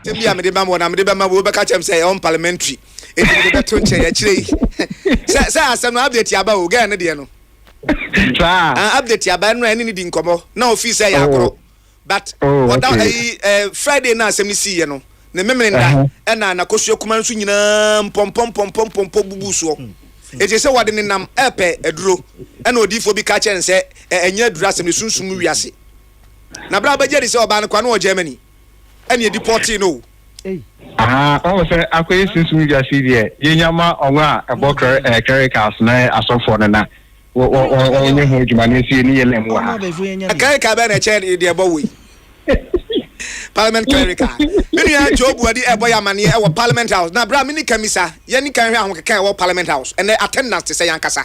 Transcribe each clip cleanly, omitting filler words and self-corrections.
Asɛm bi a mede ma wɔ na mede bɛma wo bɛka kyerɛ m sɛ ɛyɛ unparliamentary, enti mede bɛto nkyɛn akyire yi. Sɛ asɛm no update aba o, girl no deɛ no. Saa. Ah, update aba. Ɛno ɛne ne di nkɔmmɔ na ofii sɛ ɛyɛ agorɔ. But ɔda ɛyi Friday na asɛm no siiɛ no, ne memene nda ɛna n'akosua kuma nso nyinaa mpɔmpɔ mpɔmpɔ mpɔmpɔ bubu soɔ. Enti sɛ wɔde ne nam ɛɛpɛ aduro, ɛna odiyifoɔ bi ka kyerɛ no sɛ ɛnyɛ aduro asɛm, ne sunsum mu wiase. Na berɛ a wobɛgye adi sɛ ɔbaa no koraa na ɔwɔ Germany ɛna yɛdipɔtee no o. Ahaa, wahu sɛ akɔyɛ sunsum wiase yi deɛ, yɛnya ma wɔn a ɛbɔ clericals ne asɔfoɔ no na wɔnyɛ ho adwuma no nso yɛni yɛn mu wɔ ha. Clerical bɛn na ɛkyɛn deɛ ɛbɔ wei? Parliament clerical. Me nua Joe Buadi ɛbɔ yɛ amaneɛ ɛwɔ Parliament House. Na berɛ a me ne Kamisa, yɛne kan hwɛ ahokeka ɛwɔ Parliament House. Ɛnɛ attendance te sɛ yɛn ankasa.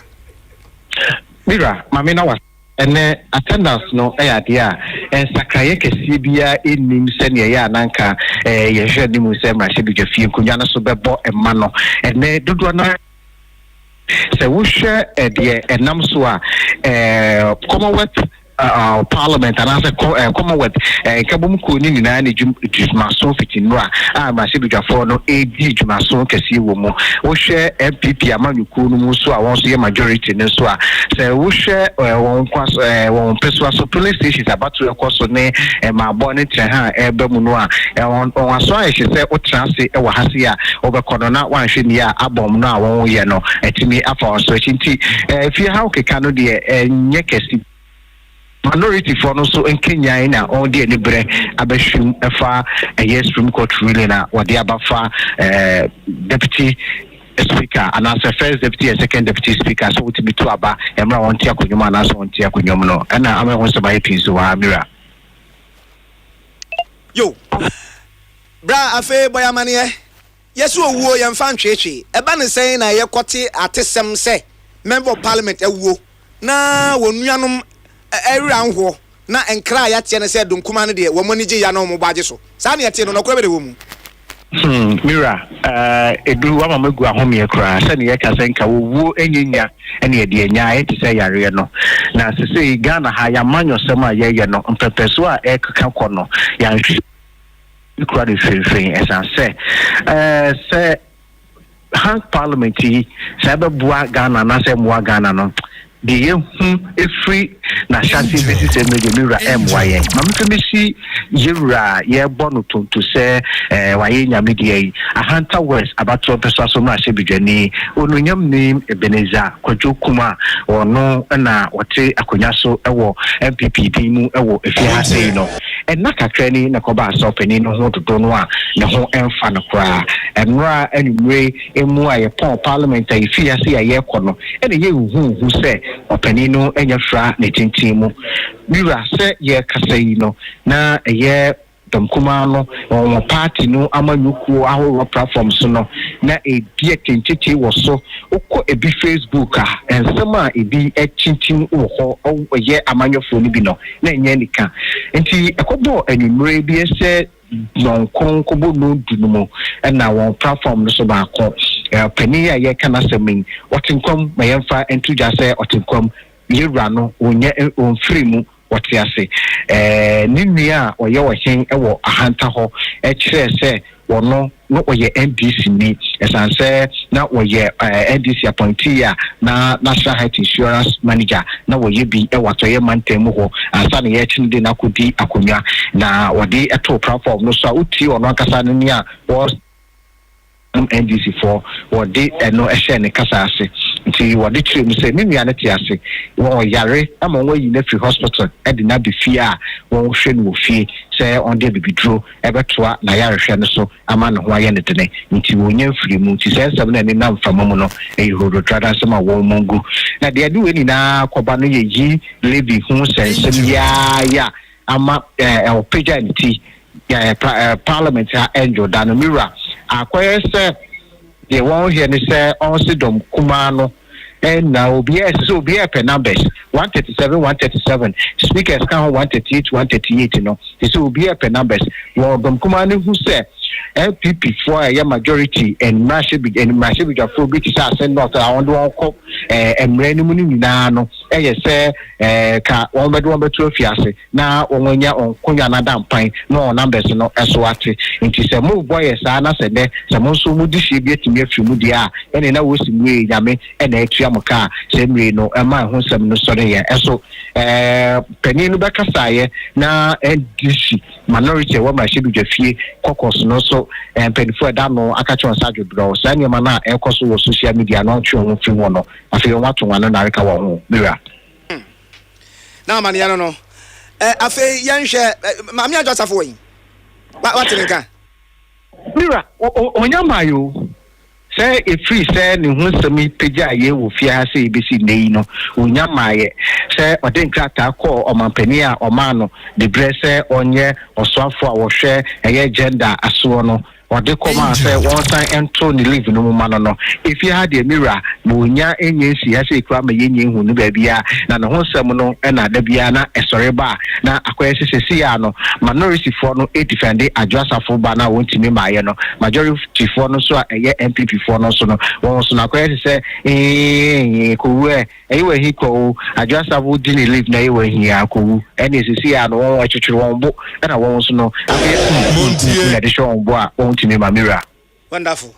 Me wura, ma me na wase. Ɛnnɛ, attendance no yɛ adeɛ a nsakraeɛ kɛseɛ biara nnim sɛdeɛ ɛyɛ a na anka yɛhwehwɛ anim sɛ mmarahyɛbadwafie nkonnwa no so bɛbɔ mma no. Ɛnnɛ, dodoɔ no ara sɛ wohwɛ deɛ ɛnam so a, Commonwealth Parliament anaasɛ Commonwealth nkabom kuo no nyinaa ne dwumaso fiti nnora a mmarahyɛbadwafoɔ no redi dwumaso kɛseɛ wɔ mu. Wohwɛ NPP amanyɔkuo no mu nso a wɔn nso yɛ majority no nso a, sɛ wohwɛ wɔn nkwa so, wɔn mpɛsoa so polling stations abatoɔ ɛkɔ so ne mmaabɔ ne trɛha a ɛreba mu no a, wɔn aso ayɛ hye sɛ wotena ase wɔ ha sei a wobɛkɔ no na woanhwɛ nie a abɔm no a wɔyɛ no atumi afa wɔn so akyi nti fie ha wokeka no deɛ ɛnyɛ kɛse. Minority foɔ no nso nkanyan na wɔde aniberɛ abɛhwim ɛfa ɛyɛ Supreme Court ruling a wɔde aba fa Deputy Speaker anaasɛ First Deputy and Second Deputy Speaker sɛ wɔtumi to aba mmerɛ a wɔnte akonnwa mu anaasɛ wɔnte akonnwa mu no ɛna ama ɛho nsɛm ayɛ pii nso wɔ ha Mira. Yo, bra afei bɔ yɛn amaneɛ. Yɛse owuo yɛmfa ntweetwee. Ɛba ne sɛn na yɛkɔte atesɛm sɛ Member of Parliament awuo na wɔn nuanom werɛ anhoɔ na nkra a yɛateɛ ne sɛ Donkumaa no deɛ wɔn ani gye ya na wɔn bɔ agye so. Saa na yɛtee no, nɔkorɛ bɛ na ɛwɔ mu? Hmm, me wura, eh, Edu, woama magu ahomeɛ koraa. Sɛdeɛ yɛka sɛ nka owuo nyɛ nya ne ɛde anya, ayɛ te sɛ yareɛ no. Na sesei Ghana ha, yɛn amanyɔsɛm a yɛyɛ no, mpɛmpɛsoɔ a ɛrekeka kɔ no, yɛanhwɛ kura no mfimfini. Ɛsan sɛ, eh, sɛ Hung Parliament yi, sɛ ɛbɛboa Ghana anaasɛ ɛmmoa Ghana no, deɛ yɛhu firi n'ahyɛaseɛ bɛsi sɛ mmerɛ deɛ, me wura, ɛmmoa yɛn. Ma memfa mɛsi yɛn wura a yɛrebɔ no tonto sɛ eh, wayɛ Nyame dea yi, Ahanta West abatoɔ mpɛsoa so mmarahyɛbadwani, Onuonyamni Ebenezer Kwadwo Kum a ɔno na ɔte akonnwa so wɔ NPP din mu wɔ efie ha sei no. Nna kakra ni na ɛkɔbaa sɛ ɔpanin no ho dodo no a ne ho mfa no koraa. Nnora anwummere mu a yɛpɔn parliament a yɛfii ase a yɛrekɔ no na ɛyɛ huhuuhu sɛ ɔpanin no anya fira ne tenten mu. Me wura, sɛ yɛrekasa yi no na ɛyɛ dɔm kumaa no wɔ party no amanyɔkuo ahoroɔ platform so no na ɛredi atɛnkyɛkyɛ wɔ so. Wokɔ ebi Facebook a, nsɛm a ebi atintim wɔ hɔ yɛ amanyɔfoɔ no bi no, na ɛnyɛ anika. Nti ɛkɔbɔɔ anwummerɛ bi sɛ nnɔnkron kɔbɔ nnɔndu no mu na wɔn platform no so baako, panin a yɛreka n'asɛm yi, ɔte nkwa mu, ma yɛmfa nto dwa sɛ ɔte nkwa mu, yɛn wura no, ɔnnya, ɔmfiri mu, ɔte ase. Ne nua a ɔyɛ ɔhen wɔ Ahanta hɔ kyerɛɛ sɛ ɔno na ɔyɛ NDC ni ɛsan sɛ na ɔyɛ NDC appointee a na National Health Insurance Manager na wɔyɛ bi wɔ Atɔeɛ mantam mu hɔ ansa na yɛrekye no de no akɔdi akonnwa na wɔde too platform no so a wotie ɔno ankasa no nea wɔ NDC foɔ wɔde ɛno hyɛɛ ne kasa ase nti wɔde kyerɛ mu sɛ ne nua no te ase wɔn yare ama wɔn ayi no afiri hospital de no aba fie a wɔhwɛ no wɔ fie sɛ ɔde abibiduro bɛtoa n'ayarehwɛ no so ama ne ho ayɛ no dene nti wɔnya mfiri mu nti saa nsɛm no a ɛnenam mframa mu no ɛyɛ hurodotrada nsɛm a wɔn mu ngu na deɛ ɛde wei nyinaa kɔba no yɛ yi levy ho nsɛnsɛm yi ara yɛ a ama ɔpagya ne ti parliament ha ɛndwo da no me wura akɔyɛ sɛ deɛ wɔn hwɛ ne sɛ ɔnse dɔm kumaa no ɛna obiara ɛsɛ sɛ obiara pɛ numbers 137 137 speakers ka ho 138 138 no te sɛ obiara pɛ numbers wɔ dɔm kumaa no hu sɛ NPP foɔ a ɛyɛ majority mmarahyɛbadwafoɔ bi te sɛ Assin North a wɔde wɔn kɔ mmerɛ no mu no nyinaa no, ɛyɛ sɛ ka wɔn bɛde wɔn bɛto afiase na wɔn anya wɔn nkonnwa no ada mpan na wɔn numbers no ɛso ate. Nti sɛ mo bɔ yɛ saa na sɛ dɛ sɛ mo nso mo di hyia bi atumi afiri mu deɛ a, ɛne na wɔsi mu yɛ Nyame ɛna atua mo kaa sɛ mmiri no ɛma ɛho nsɛm no sɔre yɛ. Ɛso panin no bɛkasaeɛ na NDC minority ɛwɔ mmarahyɛbadwa fie caucus no nso mpanimfoɔ ɛda no aka kyerɛ wɔn sɛ adwobrɛw saa nneɛma no a ɛrekɔ so wɔ social media no, ɔntwe wɔn ho firi ho no. Afei wɔn ato wɔn ano na areka wɔn ho mira. Na amaneɛ no, afei yɛnhwɛ Maame Adwo Asafo wɔ yi wate ne nka. Mira, ɔnya maayo o sɛ efiri sɛ ne ho nsɛm yi pagya yɛ wɔ fie ha sɛ ebesi nne yi no, onya maayɛ sɛ ɔde nkrataa kɔɔ ɔmampanin a ɔmaa no de brɛ sɛ ɔnyɛ ɔsoafo a wɔhwɛ ɛyɛ gender asoɔ no, ɔde kɔmaa sɛ wɔnsan nto ne leave no mu ma no. Efie ha deɛ, mira, ma onya enye nsi ha sɛ ekura ma yɛnyɛ ehu no baabi a na ne ho nsɛm no ɛna da biara na ɛsɔre ba a na akɔyɛ sɛ sɛsi a no minority foɔ no edefend Adwo Asafo ba na wɔntumi maayɛ no, majority foɔ no nso a ɛyɛ NPP foɔ no nso no, wɔn nso no akɔyɛ sɛ kowu ɛ ɛyɛ wɔ ahi kɔ o. Adwo Asafo di ne leave na ɛyɛ wɔ ahi a kowu ɛna esisi a no wɔn ɛtwitwiri wɔn bo ɛna wɔn nso no afei na ɛde hyɛ wɔn bo a wɔn ntumi ma, mira. Wonderful.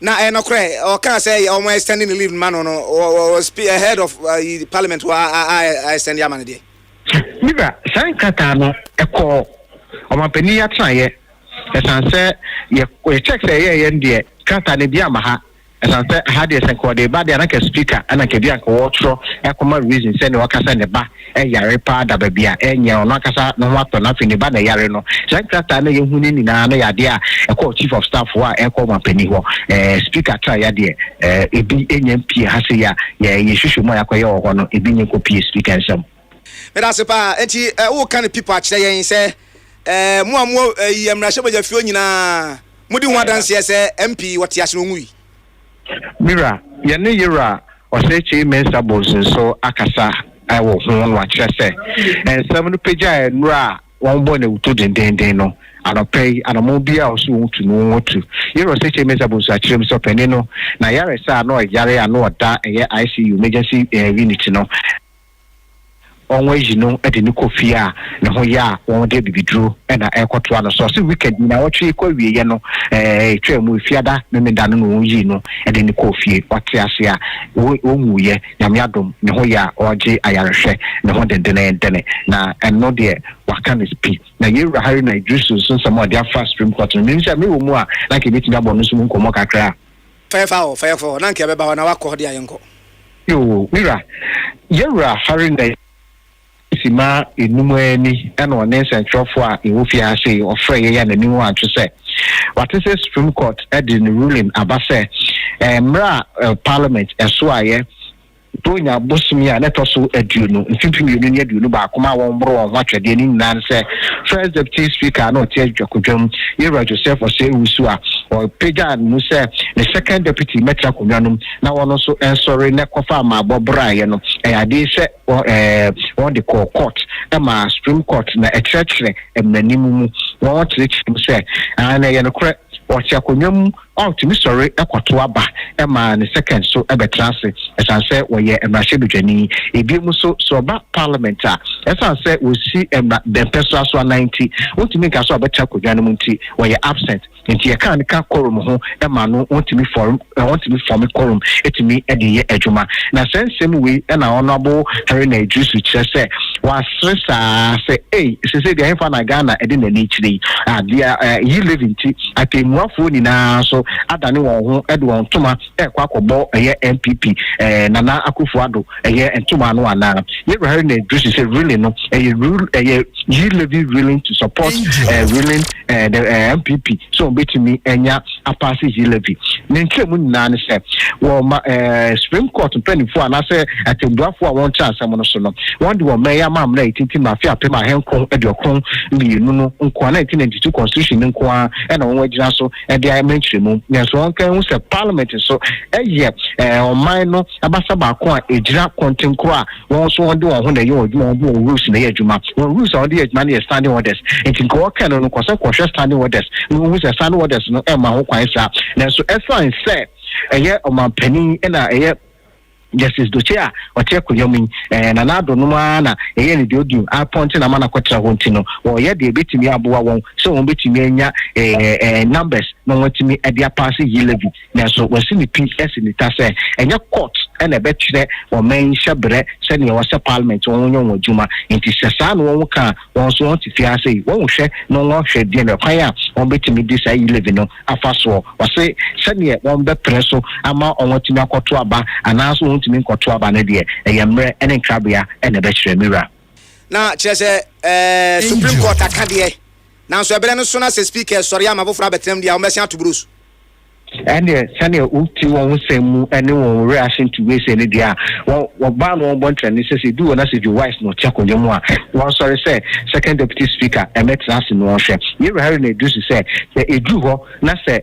Na ɛyɛ nokorɛ ɔka sɛ ɔmo extending the leave ma no ɔ head of parliament wɔ a extend ama no deɛ? Mira, saa nkrataa no ɛkɔɔ ɔmampanin atenaeɛ. Ɛsan sɛ yɛ yɛ check sɛ ɛyɛ yɛn deɛ krataa no bi ama ha. Ɛsan sɛ aha deɛ, sɛ nka ɔde ba deɛ, anaka speaker ɛna nka bi anka wɔtwerɛ ɛkɔma reason sɛ ne ɔkasa ne ba ɛyare paa da baabi a ɛnyɛ ɔno ankasa ne ho atɔ no, afei ne ba na ɛyare no. Saa nkrataa no yɛhu no nyinaa no yɛ adeɛ a ɛkɔɔ chief of staff hɔ a ɛkɔ ɔmampanin hɔ. Speaker tra yɛ deɛ ebi ɛnya mpie ha se yɛ a yɛhwehwɛ mu a yɛakɔyɛ wɔ hɔ no, ebi nyɛ nkɔpie speaker nsɛm. Meda ase paa. Nti woka no pipa akyerɛ yɛn sɛ mo a mo ɛyi mmarahyɛbadwa fie nyinaa mode ho adanseɛ sɛ MP wɔte ase no ɔnwui? Mira, yɛne yɛwura Osei Kyei Mensah Bonsu nso akasa ɛwɔ ho no, akyerɛ sɛ nsɛm no pagya nnura a wɔn bɔ n'awuto dendenden no anɔpɛ yi, anamɔ bi a ɔso wɔn tu no wɔn tu. Yɛwura Osei Kyei Mensah Bonsu akyerɛ mu sɛ ɔpanin no na yare sɛ a na ɔyare a na ɔda ɛyɛ ICU emergency unit no, wɔn ayi no de ne kɔ fie a ne ho yɛ a wɔn de bibiduro ɛna ɛrekɔtoa no so. Ɔsɛ weekend na wɔtwe kɔ awieɛ no etwa mu efiada memeda no na wɔn yi no de ne kɔ fie. Ɔte ase a wɔnwuyɛ, Nyame adom ne ho yɛ a ɔregye ayarehwɛ ne ho dendendene, na ɛno deɛ waka ne pi. Na yɛwura Haruna Iddrisu nso nsɛm a ɔde afa Supreme Court no, menim sɛ mewɔ mu a na nka ebɛtumi abɔ no nso mu nkɔmmɔ kakra. Fɛyɛfa hɔ, fɛyɛfa hɔ, na nka ɛbɛba hɔ na wakɔ hɔ de ayɛ nkɔ. Yo, mira, yɛwura Haruna sima enum ani ɛna ɔne nsɛntwerɛfoɔ a ɛwɔ fie ha sei ɔfrɛ yɛyɛ n'anim anto sɛ wate sɛ Supreme Court ɛde ne ruling aba sɛ mmerɛ a parliament ɛso ayɛ Bronya bosome a n'ɛtɔ so 20 mfimfini 2021 ma wɔn boro wɔn ho atwɛdeɛ ne nyinaa no sɛ First Deputy Speaker na ɔte akonnwa mu, yɛwura Joseph Osei Owusu a ɔpagya no sɛ ne second deputy mɛtena akonnwa no mu na wɔn nso nsɔre na kɔfa amaabɔ braeɛ no, ɛyɛ adeɛ sɛ wɔn de kɔɔ court ɛma Supreme Court na ɛkyerɛkyerɛ mmaranim mu. Wɔn kyerɛkyerɛ mu sɛ na ɛyɛ nokorɛ ɔte akonnwa mu a ɔtumi sɔre ɛkɔto aba ɛma ne second so ɛbɛtena ase, ɛsan sɛ wɔyɛ mmarahyɛbadwani. Ebien mu nso sɛ ɔba parliament a, ɛsan sɛ wɔsi mmara dɛmpɛ so aso anan nti wɔntumi nka so a ɔbɛtena akonnwa no mu, nti wɔyɛ absent, nti yɛka ne ka quorum ho ɛma no wɔntumi form quorum ɛtumi ɛde yɛ adwuma. Na sɛ nsɛm wei ɛna ɔno abo Haruna Iddrisu kyerɛ sɛ wasere saa sɛ ei, sese deɛ ɛhefa na Ghana ɛde n'ani kyerɛ yi adeɛ ɛɛ e-levy nti atɛmmuafoɔ nyinaa nso adane wɔn ho ɛde wɔn ntoma ɛkɔ akɔbɔ ɛyɛ NPP Nana Akufo Addo ɛyɛ ntoma no anaa. Yɛwura Haruna Iddrisu sɛ ruling no ɛyɛ rule, ɛyɛ e-levy ruling to support ruling the NPP sɛ wɔn bɛtumi ɛnya apass e-levy. Ne nkyɛn mu nyinaa ne sɛ wɔn ma Supreme Court mpanimfoɔ anaasɛ atɛmbuafoɔ a wɔn kyerɛ asɛm no so no, wɔn de wɔn mɛyɛ ama mmerɛ a ɛtintim no afe 1992 no nko ara, 1992 constitution no nko ara ɛna wɔn agyina so de ama nkyerɛmu. Nanso wɔn kan ho sɛ parliament nso ɛyɛ ɔman no abasa baako a ɛgyina kɔntenkoro a wɔn nso wɔde wɔn ho na ɛyɛ wɔn adwuma, wɔde wɔn rules na ɛyɛ adwuma. Wɔn rules a wɔde yɛ adwuma no yɛ standing orders, nti nka wɔka no kɔsɛ kɔhwɛ standing orders na wɔn sɛ standing orders no ɛma ho kwan saa. Nanso ɛsan sɛ ɛyɛ ɔmanpanin ɛna ɛyɛ Justice Dotse a ɔte akonnwa mu yi, Nana Addo nom ara na ɛyɛ ne deɛ odi apɔnte na ama no akɔtena hɔ nti no, wɔyɛ deɛ ebetumi aboa wɔn sɛ wɔn betumi anya ɛɛ ɛɛ numbers na wɔn atumi de apass e-levy. Nanso wɔasi ne pi asi ne ta sɛ ɛnyɛ court ɛna ɛbɛkyerɛ ɔman yi hyɛbrɛ sɛnea wɔsɛ parliament wɔn nyɛ wɔn adwuma. Nti sɛ saa na wɔn ka, wɔn nso wɔn te fie ase yi, wɔn hwɛ na wɔn hwɛ deɛ na kwan a wɔn bɛtumi de saa e-levy no afa soɔ. Wɔse sɛdeɛ wɔn bɛpere so ama wɔn atumi akɔto aba anaasɛ wɔn ntumi nkɔto aba no deɛ, ɛyɛ mmerɛ ne nkrabea ɛna ɛbɛkyerɛ, mira. Na kyerɛ sɛ Supreme Court aka deɛ, nanso ɛberɛ no so na sɛ speaker sɔre ama foforɔ abɛtena mu deɛ a, wɔbɛsen ato buros. Ɛneɛ sɛneɛ wote wɔn ho sɛm mu ne wɔn reaction to wei sɛ no deɛ a, wɔn wɔbaa no wɔn bɔ ntrɛne sɛ ebi wɔ na sɛ Joe Wise na ɔte akonnwa mu a, wɔnsɔre sɛ second deputy speaker ɛmɛtena ase no wɔnhwɛ. Yɛwura Haruna Iddrisu sɛ ɛduru hɔ na sɛ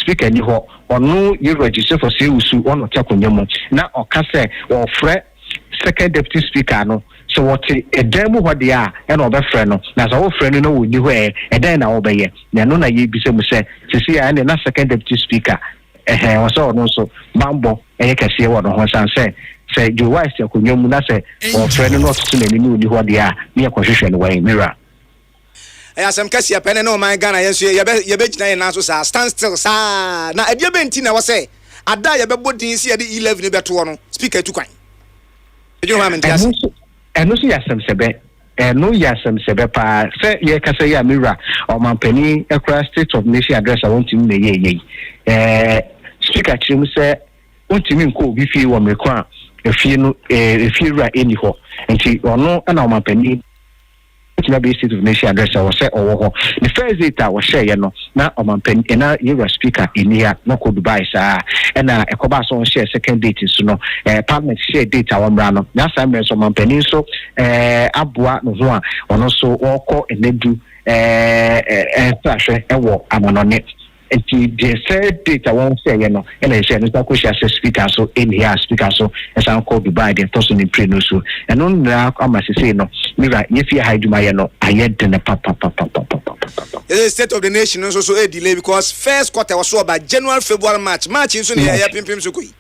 speaker ni hɔ, ɔno yɛwura Joseph Osei Owusu ɔno ɔte akonnwa mu na ɔka sɛ wɔfrɛ second deputy speaker no, sɛ wɔte ɛdan mu hɔ deɛ a, ɛna ɔbɛfrɛ no. Na sɛ wɔfrɛ no na wɔnni hɔ ɛ, ɛdan na wɔbɛyɛ na ɛno na yɛbisa mu sɛ sisi a ɛne na second deputy speaker ɛhɛn wɔ sɛ ɔno nso bambɔ ɛyɛ kɛseɛ wɔ ne ho san sɛ Joe Wise te akonnwa mu na sɛ wɔfrɛ no na ɔtoto n'ani na ɔni hɔ deɛ a, ne yɛkɔhwehwɛ no wɔn, mira. Ɛyɛ asɛm kɛseɛ pɛ ne ɔman Ghana. Yɛn nso yɛbɛgyina yɛn nan so saa, stand still saa. Na ɛdeɛ bɛ nti na ɛwɔ sɛ ada a yɛbɛbɔ din sɛ yɛde e-levy no bɛtoɔ no, speaker tu kwan? Ɛdwene ho a, mente ase. Ɛno nso yɛ asɛmsɛbɛ, ɛno yɛ asɛmsɛbɛ paa sɛ yɛkasa yi a, mewura ɔmampanin ɛkora State of Nation Address a wɔntumi na ɛyɛ yɛ yi, speaker kyerɛ mu sɛ wɔntumi nkɔ obi fie wɔ mmereko a efie no efie wura ɛni hɔ. Nti ɔno ɛna ɔmampanin tumi abɛyɛ State of Nation Address a wɔ sɛ ɔwɔ hɔ. The first date a wɔhyɛeɛ no na ɔmampanin ɛna yɛwura speaker ɛni ha na ɔkɔ Dubai saa. Ɛna ɛkɔbaa sɛ ɔnhyɛ second date nso no, parliament hyɛ date a wɔmmra no, na saa mmerɛ nso ɔmampanin nso aboa ne ho a ɔno nso wɔrekɔ ɛnɛ du ɛɛ ɛsrahwɛ ɛwɔ amanɔne. Nti deɛ third date a wɔn hyɛeɛ no, ɛna ɛhyɛ no nso akɔhyia sɛ speaker nso ɛni ha, speaker nso ɛsan kɔ Dubai deɛ ɛtɔ so ne mpire no so. Ɛno nyinaa ama sesei no, mira, yɛfie ha adwumayɛ no ayɛ dene papapapapapapa. Yɛsɛ State of the Nation nso so ɛ delay because first quarter wɔ so ɔba January, February, March. March nso ne yɛyɛ pimpim so kɔ yi.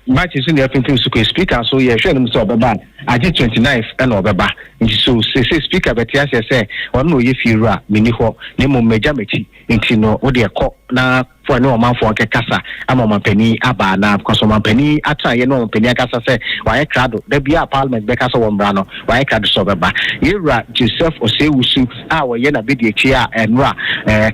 March nso ne yɛpimpim so kɔ yi. Speaker nso yɛhwɛ no mu sɛ ɔbɛba agye 29 ɛna ɔbɛba. Nti so sese speaker bɛte aseɛ sɛ ɔno na ɔyɛ fie wura, menni hɔ na mmom magya m'akyi, nti no wodeɛ kɔ na fo ne ɔmanfoɔ nkɛkasa ama ɔmampanin aba anaa, because ɔmampanin atenaeɛ ne ɔmampanin akasa sɛ wayɛ krado da bia a parliament bɛka sɛ wɔ mmara no, wayɛ krado sɛ ɔbɛba. Yɛwura Joseph Osei Owusu a wɔyɛ n'abedi akyi a ɛnora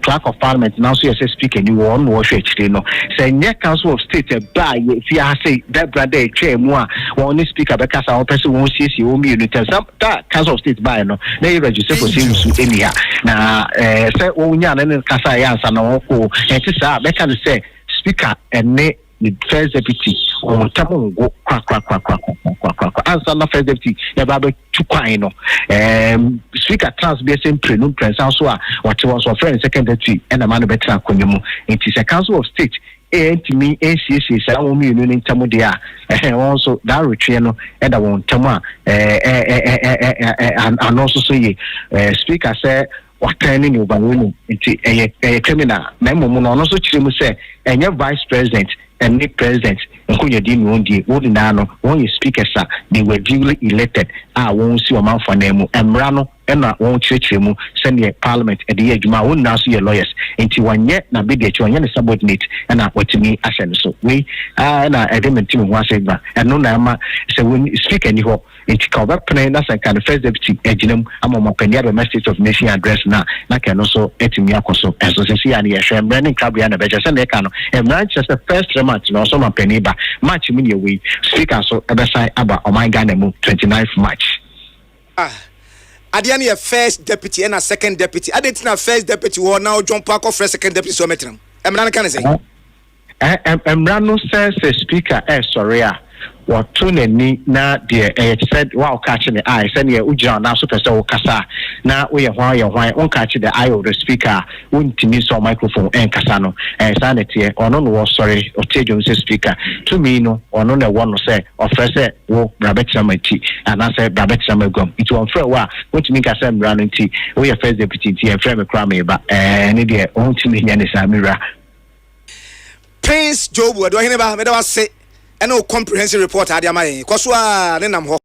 clerk of parliament nanso yɛ sɛ speaker ni wɔ ɔno na wɔhwɛ akyire no sɛ nyɛ Council of State ɛba a yɛfi ha sɛ dabra da ɛtwaa mu a wɔn ne speaker bɛkasa, wɔpɛ sɛ wɔn siesie wɔn mmienu ntɛm. Sa da Council of State baeɛ no na yɛwura Joseph Osei Owusu ɛni ha na sɛ wɔn nyaa ne kasa ɛyɛ ansa na wɔn kɔ. Ɛte saa bɛka no sɛ speaker ɛne ne first deputy wɔn ntam ngo korakorakorakorakorakorakora. Ansa na first deputy yɛba abɛtu kwan no, speaker trans bi ɛsɛ mprenu mprɛnsa so a wɔte wɔn so ɔfrɛ no second deputy ɛna ma no bɛtena akonnwa mu. Nti sɛ Council of State ɛntumi nsiesie saa wɔn mmienu no ntam deɛ a, ɛhɛn wɔn nso daarotweɛ no ɛda wɔn ntam a ɛɛ ɛɛ ɛɛ ano nso so yie. Speaker sɛ watɛn ne overwhelming, nti ɛyɛ criminal. Na mmom no, ɔno nso kyerɛ mu sɛ ɛnyɛ vice president ɛne president nkonyadi ne wɔn die. Wɔn nyinaa no wɔn yɛ speakers a they were duly elected a wɔn si ɔmanfoɔ nan mu. Mmara no ɛna wɔn kyerɛkyerɛ mu sɛdeɛ parliament ɛde yɛ adwuma a wɔn nyinaa nso yɛ lawyers, nti wɔnyɛ n'abedi akyi, wɔnyɛ ne subordinate ɛna wɔtumi ahyɛ no so. Wei ɛna ɛde me ntumi ho ase ba. Ɛno na ɛma sɛ wɔn speaker ni hɔ nti ka ɔbɛpene na sɛ nka ne first deputy agyina mu ama ɔmapanin abɛma State of Nation Address na ka ɛno nso atumi akɔ so. Ɛnso sɛ si a no yɛhwɛ mmerɛ ne nkrabea na ɛbɛkyɛ sɛ ɛka no mmara nkyerɛ sɛ first 3 months na ɔsɔ ɔmapanin ba. March mu ne ɛwɔ yi, speaker so ɛbɛsan aba ɔman Ghana mu 29 March. Ah, adeɛ no yɛ first deputy ɛna second deputy ade nti na first deputy wɔ na ɔdwɔn po akɔfrɛ second deputy sɛ ɔmɛtena mu. Mmara no ka ne sɛ Mmara no sɛ speaker ɛsɔre a Wɔto n'ani na deɛ ɛyɛ te sɛ wa ɔka ne eye, sɛdeɛ wogyina ɔnan so pɛ sɛ wokasa a, na woyɛ hwan, yɛ hwan, wonka the eye of the speaker a, wontumi sɔ microphone ɛnkasa no. Ɛyɛ saa na ɛteɛ. Ɔno na wɔsɔre ɔte adwom sɛ speaker tumi no, ɔno na ɛwɔ no sɛ ɔfrɛ sɛ wo bra bɛtena ma ti anaasɛ bra bɛtena ma aguam. Nti wɔmfrɛ wo a, wontumi nka sɛ mmara no nti woyɛ first deputy nti yɛmfrɛ me koraa meba. Ɛɛ, ne deɛ wontumi nyɛ ne saa, mewura. Prince Job Ɛde Ɔhene Ba, meda wase ɛne wo comprehensive report ade ama yɛn. Kɔ so a ne nam hɔ.